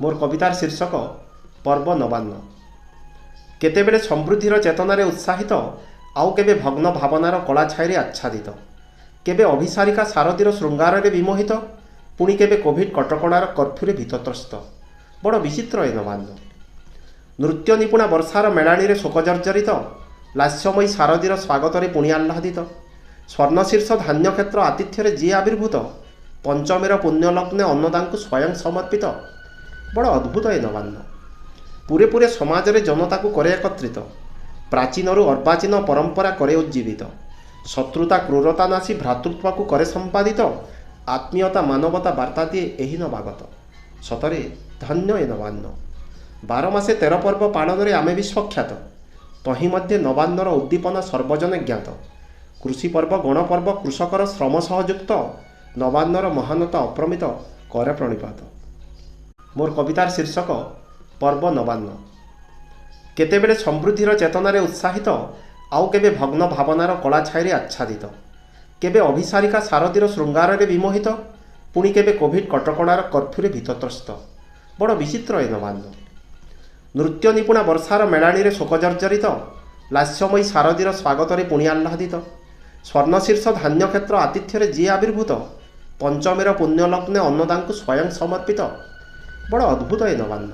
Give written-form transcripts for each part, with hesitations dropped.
ମୋର କବିତାର ଶୀର୍ଷକ ପର୍ବ ନବାନ୍ନ। କେତେବେଳେ ସମୃଦ୍ଧିର ଚେତନାରେ ଉତ୍ସାହିତ, ଆଉ କେବେ ଭଗ୍ନ ଭାବନାର କଳା ଛାଇରେ ଆଚ୍ଛାଦିତ। କେବେ ଅଭିସାରିକା ଶାରଦୀର ଶୃଙ୍ଗାରରେ ବିମୋହିତ, ପୁଣି କେବେ କୋଭିଡ୍ କଟକଣାର କର୍ଫ୍ୟୁରେ ଭୀତତ୍ରସ୍ତ। ବଡ଼ ବିଚିତ୍ର ଏ ନବାନ୍ନ। ନୃତ୍ୟ ନିପୁଣା ବର୍ଷାର ମେଳାଣିରେ ଶୋକ ଜର୍ଜରିତ, ଲାସ୍ୟମୟୀ ଶାରଦୀର ସ୍ୱାଗତରେ ପୁଣି ଆହ୍ଲାଦିତ। ସ୍ୱର୍ଣ୍ଣଶୀର୍ଷ ଧାନ୍ୟକ୍ଷେତ୍ର ଆତିଥ୍ୟରେ ଯିଏ ଆବିର୍ଭୂତ, ପଞ୍ଚମୀର ପୁଣ୍ୟଲଗ୍ନେ ଅନ୍ନଦାଙ୍କୁ ସ୍ୱୟଂ ସମର୍ପିତ। ବଡ଼ ଅଦ୍ଭୁତ ଏ ନବାନ୍ନ। ପୁରେ ପୁରେ ସମାଜରେ ଜନତାକୁ କରେ ଏକତ୍ରିତ, ପ୍ରାଚୀନରୁ ଅର୍ବାଚୀନ ପରମ୍ପରା କରେ ଉଜ୍ଜୀବିତ। ଶତ୍ରୁତା କ୍ରୂରତା ନାଶି ଭ୍ରାତୃତ୍ୱକୁ କରେ ସମ୍ପାଦିତ, ଆତ୍ମୀୟତା ମାନବତା ବାର୍ତ୍ତା ଦିଏ ଏହି ନବାଗତ। ସତରେ ଧନ୍ୟ ଏ ନବାନ୍ନ। 12 ମାସେ 13 ପର୍ବ ପାଳନରେ ଆମେ ବିଶ୍ୱଖ୍ୟାତ, ତହିଁ ମଧ୍ୟେ ନବାନ୍ନର ଉଦ୍ଦୀପନା ସର୍ବଜନେ ଜ୍ଞାତ। କୃଷି ପର୍ବ ଗଣପର୍ବ କୃଷକର ଶ୍ରମ ସହଯୁକ୍ତ, ନବାନ୍ନର ମହାନତା ଅପ୍ରମିତ କରେ ପ୍ରଣିପାତ। ମୋର କବିତାର ଶୀର୍ଷକ ପର୍ବ ନବାନ୍ନ। କେତେବେଳେ ସମୃଦ୍ଧିର ଚେତନାରେ ଉତ୍ସାହିତ, ଆଉ କେବେ ଭଗ୍ନ ଭାବନାର କଳା ଛାଇରେ ଆଚ୍ଛାଦିତ। କେବେ ଅଭିସାରିକା ଶାରଦୀର ଶୃଙ୍ଗାରରେ ବିମୋହିତ, ପୁଣି କେବେ କୋଭିଡ୍ କଟକଣାର କର୍ଫ୍ୟୁରେ ଭୀତତ୍ରସ୍ତ। ବଡ଼ ବିଚିତ୍ର ଏ ନବାନ୍ନ। ନୃତ୍ୟ ନିପୁଣା ବର୍ଷାର ମେଳାଣିରେ ଶୋକ ଜର୍ଜରିତ, ଲାସ୍ୟମୟୀ ଶାରଦୀର ସ୍ୱାଗତରେ ପୁଣି ଆହ୍ଲାଦିତ। ସ୍ୱର୍ଣ୍ଣଶୀର୍ଷ ଧାନ୍ୟକ୍ଷେତ୍ର ଆତିଥ୍ୟରେ ଯିଏ ଆବିର୍ଭୂତ, ପଞ୍ଚମୀର ପୁଣ୍ୟଲଗ୍ନେ ଅନ୍ନଦାଙ୍କୁ ସ୍ୱୟଂ ସମର୍ପିତ। ବଡ଼ ଅଦ୍ଭୁତ ଏ ନବାନ୍ନ।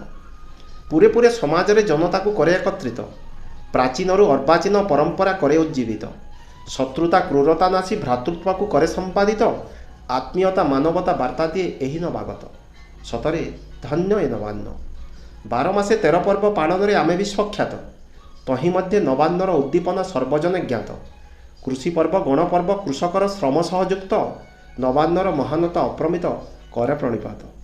ପୁରେ ପୁରେ ସମାଜରେ ଜନତାକୁ କରେ ଏକତ୍ରିତ, ପ୍ରାଚୀନରୁ ଅର୍ବାଚୀନ ପରମ୍ପରା କରେ ଉଜ୍ଜୀବିତ। ଶତ୍ରୁତା କ୍ରୂରତା ନାଶି ଭ୍ରାତୃତ୍ୱକୁ କରେ ସମ୍ପାଦିତ, ଆତ୍ମୀୟତା ମାନବତା ବାର୍ତ୍ତା ଦିଏ ଏହି ନବାଗତ। ସତରେ ଧନ୍ୟ ଏ ନବାନ୍ନ। 12 ମାସେ 13 ପର୍ବ ପାଳନରେ ଆମେ ବିଶ୍ୱଖ୍ୟାତ, ତହିଁ ମଧ୍ୟେ ନବାନ୍ନର ଉଦ୍ଦୀପନା ସର୍ବଜନେ ଜ୍ଞାତ। କୃଷି ପର୍ବ ଗଣପର୍ବ କୃଷକର ଶ୍ରମ ସହଯୁକ୍ତ, ନବାନ୍ନର ମହାନତା ଅପ୍ରମିତ କରେ ପ୍ରଣିପାତ।